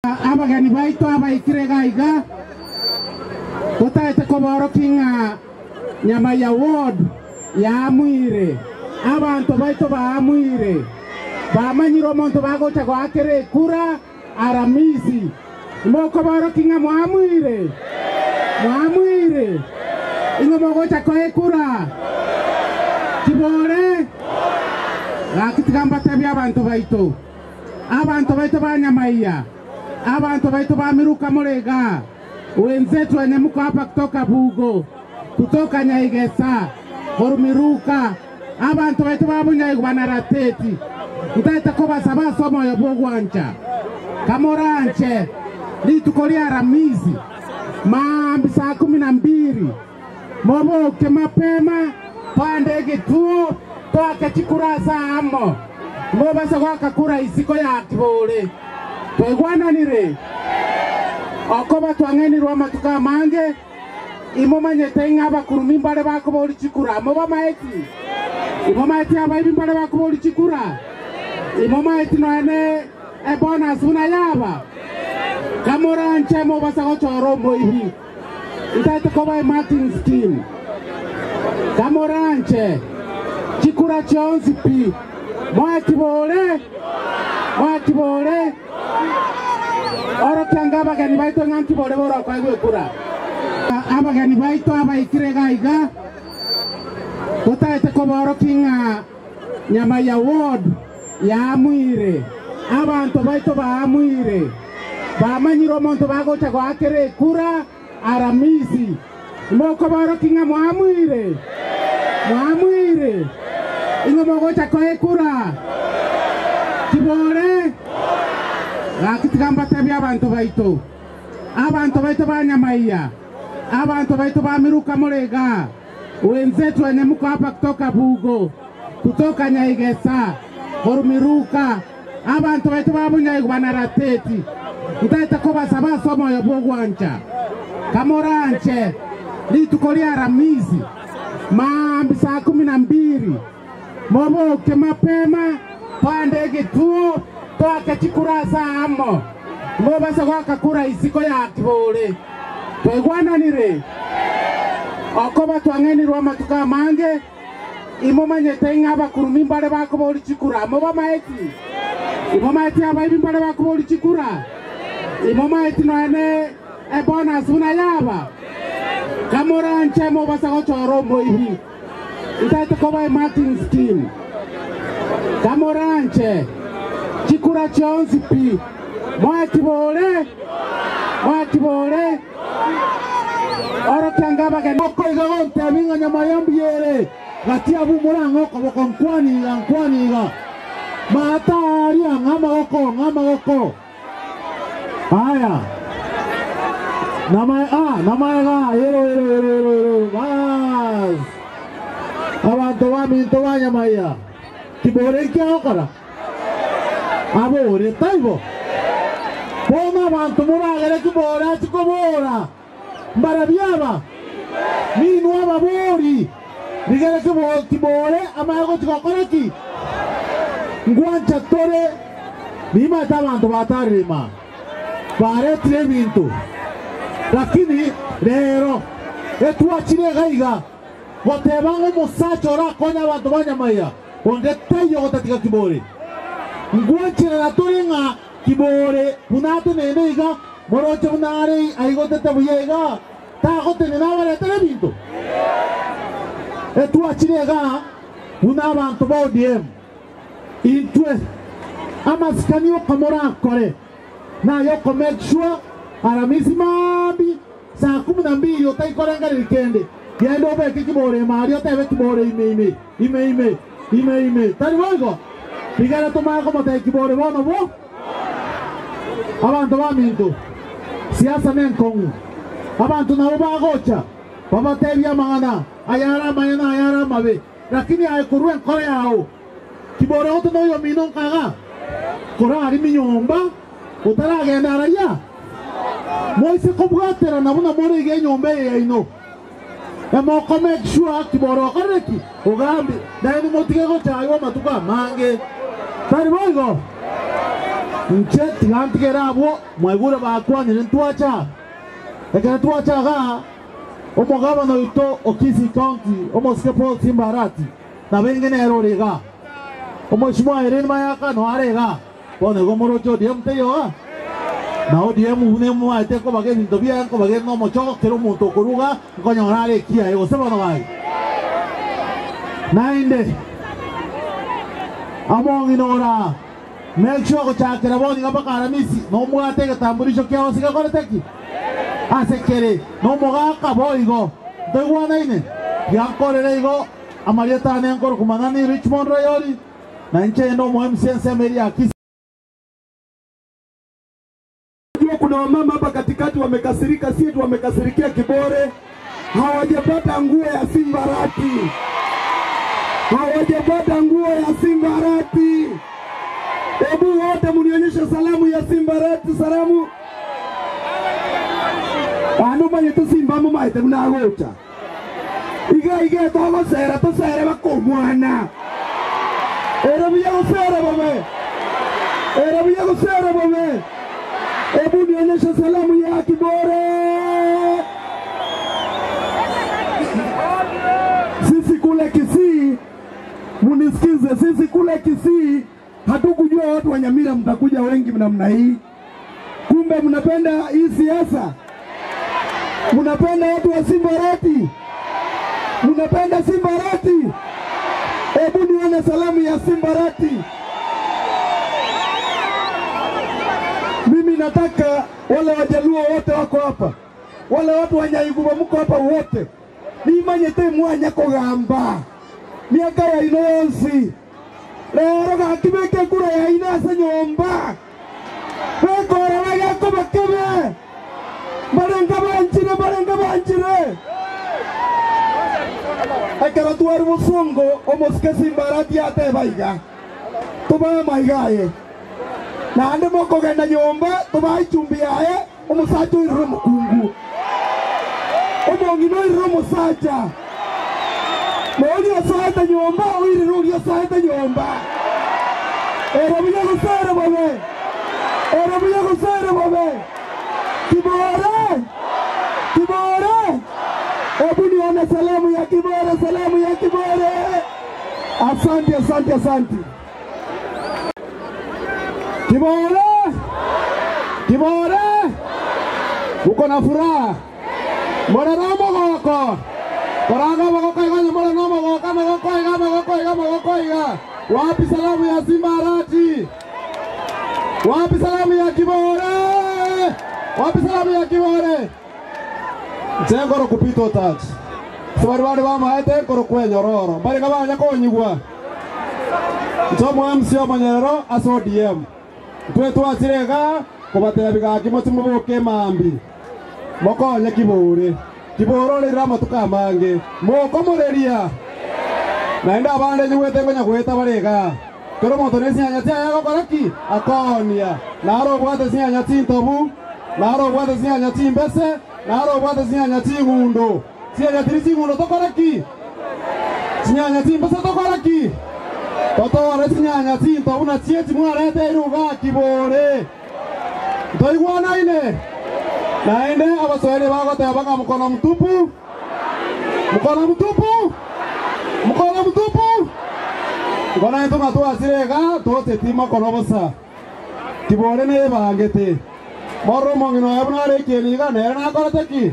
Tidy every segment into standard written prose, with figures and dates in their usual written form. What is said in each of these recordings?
Abageni baito abaikire iga iga, totaete kobaorokia ng'a Nyamaiya Ward yaamuire, abanto baito baamuire, bamanyire omonto bagocha goakera ekura Aramisi. Mokobaorokia ng'a mwamuire? Mwamuire? Ing'o mogocha koa ekura? Kibore? Gaki tiga mbatebie abanto baito. Abanto baito ba Nyamaiya, abanto baito ba Miruka more igaa, wenzetu wenye mko hapa kutoka Bugo, kutoka Nyaigesa, koru Miruka, abanto baito ba Bunyaigu ba Narateti, ntaete kobasaba ase omoyo bw'ogwancha, kamoranche rituko ria Aramisi, maambia saa kumi na mbili, Moboke mapema, toende egetuo, toake chikura ase aamo. Mobase goaka kura isiko ya Kibore. Twaigwananire? Okoba twang'ainirwe amatuko amange, imomanyete ng'a abakurumi mbare bakoboria chikura. Mobamaeti? Imomaeti abaibi mbare bakoboria chikura? Imomaeti nonya ne ebonus buna yaba? Kamoranche mobase gochora omoibi. Ntaete koba emarking scheme. Kamoranche chikura chionsi pi. Moe kibore, moe kibore. Orokia anga abageni baito ng'a nkibore borokoegwa ekura. Abageni baito abaikire iga iga, totaete kobaorokia ng'a Nyamaiya ward yaamuire, abanto baito baamuire, bamanyire omonto bagocha goakera ekura Aramisi. Mokobaorokia ng'a mwamuire? Mwamuire? Ing'o mogocha koa ekura? Kibore? Gaki tiga mbatebie abanto baito, abanto baito ba Nyamaiya, abanto baito ba Miruka more igaa. Wenzetu wenye mko hapa kutoka Bugo, kutoka Nyaigesa, koru Miruka, abanto baito ba Bunyaigu ba Narateti, ntaete kobasaba ase omoyo bw'ogwancha, kamoranche rituko ria Aramisi, maambia saa kumi na mbili, moboke mapema, toende egetuo, toake chikura ase aamo, mobase goaka kura isiko ya Kibore. Twaigwananire? Okoba twang'ainirwe amatuko amange, imomanyete ng'a abakurumi mbare bakoboria chikura. Mobamaeti? Imomaeti abaibi mbare bakoboria chikura? Imomaeti nonya ne ebonus buna yaba? Kamoranche mobase gochora omoibi. Ntaete koba emarking scheme. Kamoranche chikura chionsi pi. Moe kibore, moe kibore, orokia anga abageni. Okoiga gontebi ng'a nyama ya mbuya ere gati abwo morang'e okoboko nkwani iga, nkwani iga. Maata aaria ng'a amagoko, ng'a amagoko. Aya, namae a, namaega, ero, ero, ero, ero, ero, baas. Abanto baminto ba Nyamaiya, kibore nki agokora? Abore, taibo? Bono abanto moragere kibore achie kobora, Mbarabwo aba? Ninwe ababori, rigere kibore amanye gochia gokora ki? Ngwancha tore, nimaete abanto batarire imaa, baretire ebinto, lakini rero etwachire iga iga goteba ng'a omosacha orakonye abanto ba Nyamaiya onde taiyo gotatiga kibore. Ngwancherana tore ng'a Kibore buna ateneine iga, moroche buna are aigotete buya iga, tagotenena abaretere ebinto? Etwachire iga buna abanto ba ODM, intwe amasikani oka morakore naye oko make sure Aramisi maambia saa kumi na mbili otaikorengereria kende, genda obeke kibore ime aria otebe kibore ime ime ime ime Ime ime, tari boigo? Rigere tomanye komotebia kibore bono bo abanto baminto. Siasa nenkong'u. Abanto nabo bagocha babatebie amang'ana ayare amaya na ayare amabe, lakini aye korwa enkoro yao kibore gote noyomino nkaga korarimi nyomba otaragenda araria. Moise kobwaterana buna more iga enyomba eye yaino. Emoko make sure kiboro okorire ki? Ogambi, naende motige gochaywa amatuko amange. Tari boigo? Inche tiga ntigere abwo, mwaigure bakwanire ntwacha. Ekero twacha igaa, omogabana oito o Kisii County, omosike Paul Simba Arati, nabenge nere ore igaa. Omweshimiwa Irene Mayaka noyo are igaa. Bono igo moroche ODM teiyo igaa? Na ODM buna emomaete ekobaga ebinto biaye nkobaga ere nomochoko kera omonto okorwa igaa nkonyora are ekiaye gose bono gaki. Naende among'ina ore aa make sure gochakera bono iga mpaka Aramisi nomwate egetamburisho kiao ase gekorete ki? Ase kere nomogaka boigo. Ntoigwanaine? Giankorire igo amarieta ane nkorokwa Manani Richmond Rayori. Na inche inde omo-MC ensemo eria ya Kisii. Najua kuna wamama hapa katikati wamekasirika, si eti wamekasirikia Kibore, hawajapata nguo ya Simbarati, hawajapata nguo ya Simbarati. Hebu wote mnionyeshe salamu ya Simbarati, salamu andu manyete Simba mumaete munagocha iga iga togosera tosere bakomwana ere buya gosera bobe ere buya gosera bobe. Hebu nionyeshe salamu ya Kibore. Sisi kule Kisii, munisikize, sisi kule Kisii hatukujua watu wa Nyamira mtakuja wengi namna hii. Kumbe mnapenda hii siasa, mnapenda watu wa Simbarati, mnapenda Simbarati. Hebu nione salamu ya Simbarati. Mimi nataka wale Wajaluo wote wako hapa, wale watu wa Nyaiguba mko hapa wote, nimanyete mwanya kugamba miaka ya ino yonsi rero gakibeke kura ya ino ase nyomba bekorera gakoba kebe barenga banchire barenga banchire ekero twari bosongo omosike Simbarati ateba iga tubae maiga aye naende mokogenda nyomba tubae ichumbi yaye omosacha oirire omokungu omong'ina oirire omosacha nori osoete nyomba oirire oria osoete nyomba ere buya gosere bobe ere buya gosere bobe Kibore Kibore hebu nione salamu ya Kibore salamu ya Kibore asante asante asante Kibore Kibore uko na furaha mbona no mogoko koranga magoko iga mbona no mogoko magoko iga magoko iga magoko iga wapi salamu ya Simbarati wapi salamu ya Kibore wapi salamu ya Kibore Nchengoro kupita touch sibari bari bamaete nkoro kwenyororo bari kabanya konyigwa nchomo MC omonyerero ase ODM twe twachirega kobatebia gaki mochimuboke mambi mokonye Kibore Kibore orire amatuko amange mokomoreria naende abande nyigwete ngonya gweta barega kero omonto na esinyanya chiaye agokora ki akonia naro obwate sinyanya chintobu naro obwate sinyanya chimbese naro obwate sinyanya ching'undo sinyanya tiri ching'undo tokora ki sinyanya chimbese tokora ki totore sinyanya chintobu na chie chimwarete iruga Kibore ntoigwanaine naende abaswahili bagoteba ng'a mkono mtupu mkono mtupu mkono mtupu ngona into ng'a twasirega tocheti makono bosa Kibore nebangete moro omong'ina oye buna are ekieni iga nere nakorete ki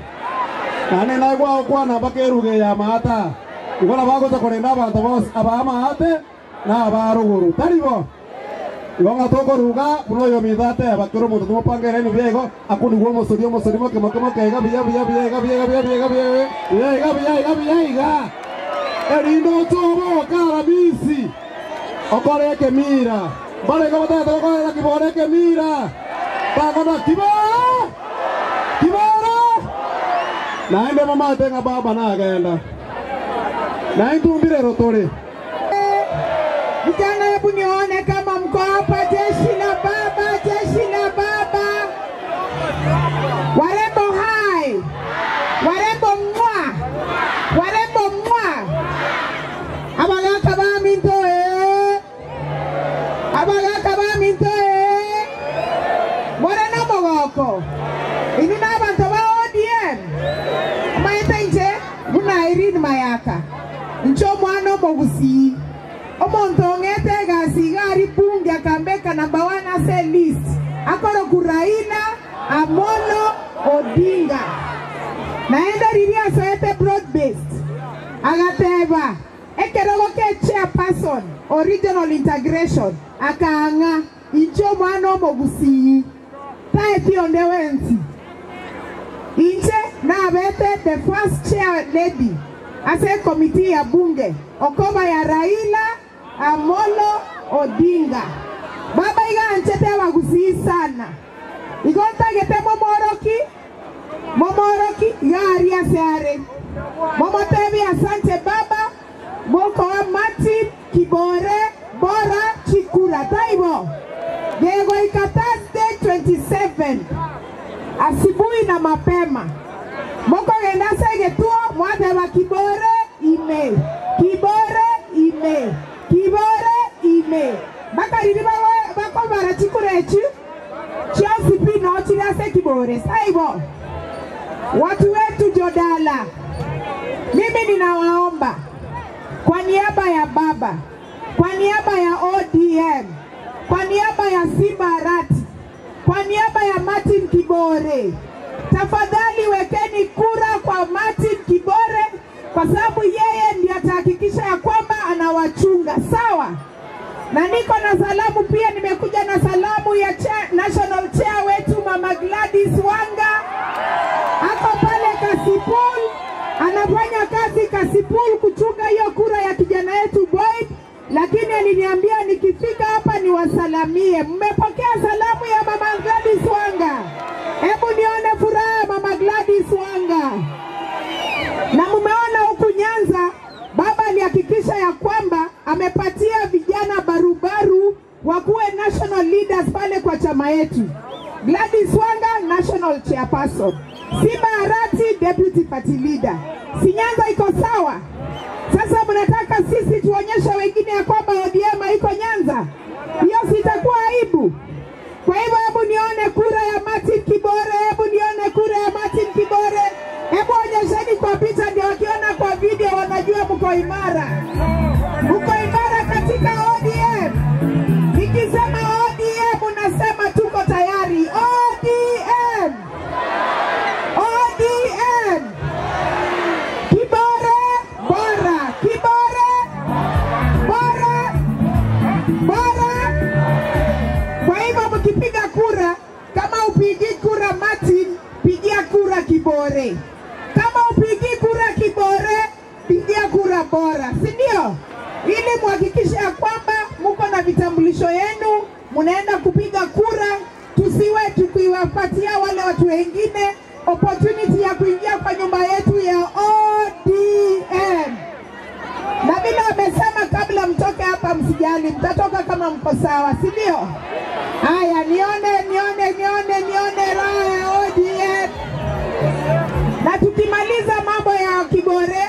naende naigwa gokwana mpaka eruga ya maata igo nabo agocha korenda abanto bonsi abamaate na abaruguru taribo igo ng'a tokoruga buna oyo ominto ateba kera omonto tumopangere enu buya igo akunigwa omosori omosori moke moke moke iga buya buya buya iga buya iga buya buya iga buya buya iga buya iga buya iga erinde ochoboka Aramisi okore ekemira barenge batagete gokorera Kibore ekemira bakona Kibore Kibore naende mamate ng'a baba nagenda naintumbire rotore Vijana, hebu nione kama mko hapa. Jeshi la baba, jeshi la baba. Warembo hai, warembo mwa, warembo mwa. Abagaka baminto eh, abagaka baminto eh. Taibo? Inwe nabanto ba ODM? Omanyete inche buna Irene Mayaka, inche omwana omogusii, omonto ong'ete egasi iga aria bunge akambeka number one ase elist, akorokwa Raila Amolo Odinga. Naende riria asoete broad based, agateba ekerogo ke chairperson o regional integration akaang'a inche omwana omogusii, taeti onde wensi. Inche nabete the first chair lady ase ecommittee ya bunge okoba ya Raila Amolo Odinga. Baba iga anchete abagusii sana. Igo ntagete momoroki, momoroki iga aria ase are. Momotebie asante baba, mokoa Martin Kibore bora chikura. Taibo? Gegoika Thursday 27 asibui na mapema. Mokogenda ase egetuo mwateba Kibore ime, Kibore ime, Kibore ime. Mpaka riria bakobara chikura echi chionsi pi noo chire ase Kibore. Saibo? Watu wetu Jodala, mimi ninawaomba kwa niaba ya baba, kwa niaba ya ODM, kwa niaba ya Simba Arati, kwa niaba ya Martin Kibore, tafadhali wekeni kura kwa Martin Kibore, kwa sababu yeye ndiye atahakikisha ya kwamba anawachunga, sawa? Na niko na salamu pia, nimekuja na salamu ya chair, national chair wetu Mama Gladys Wanga, ako pale Kasipul, anafanya kazi Kasipul kuchunga hiyo kura ya kijana yetu Boyd, lakini aliniambia nikifika hapa niwasalamie. Mmepokea salamu ya Mama Gladys Wanga? Hebu nione furaha ya Mama Gladys Wanga. Na mumeona huku Nyanza baba alihakikisha ya kwamba amepatia vijana barubaru wakuwe national leaders pale kwa chama yetu. Gladys Wanga national chairperson, Simba Arati deputy party leader. Si Nyanza iko sawa? Sasa mnataka sisi tuonyeshe wengine ya kwamba ODM haiko Nyanza? Hiyo sitakuwa aibu. Kwa hivyo hebu nione kura ya Martin Kibore, hebu nione kura ya Martin Kibore. Hebu onyesheni kwa picha, ndio wakiona kwa video wanajua mko imara, mko imara katika ODM. Nikisema ODM unasema tuko tayari. ODM, ODM, Kibore bora, Kibore bora, bora. Kwa hivyo mkipiga kura, kama upigi kura Martin, pigia kura Kibore. Kama upigi kura Kibore, pigia kura bora, si ndio? Ili muhakikishe ya kwamba muko na vitambulisho yenu, munaenda kupiga kura, tusiwe tukiwapatia wale watu wengine opportunity ya kuingia kwa nyumba yetu ya ODM. Na vile wamesema kabla mtoke hapa, msijali, mtatoka kama mko sawa, si ndio? Haya, nione nione nione nione raha ya ODM. Na tukimaliza mambo ya Kibore,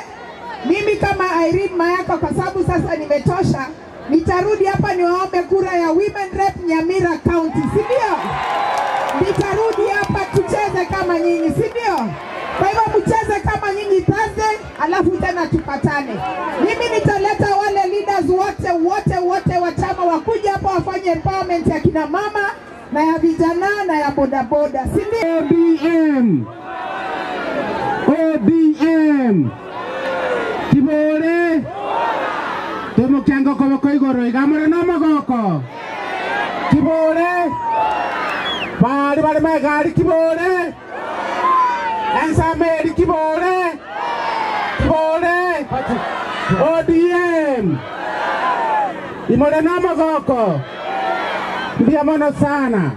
mimi kama Irene Mayaka, kwa sababu sasa nimetosha, nitarudi hapa niwaombe kura ya Women Rep Nyamira County, si ndio? Nitarudi hapa tucheze kama nyinyi, si ndio? Kwa hivyo mcheze kama nyinyi Thursday, alafu tena tupatane. Mimi nitaleta wale leaders wote wote wote wa chama wakuja hapa wafanye empowerment ya kina mama na ya vijana na ya bodaboda, si ndio? ODM, ODM, Kibore, tumukiango koboko igoro igamore na magoko. Kibore, bari bari magari Kibore, Ensameri Kibore, Kibore, ODM, imore na magoko. Ndia mono sana.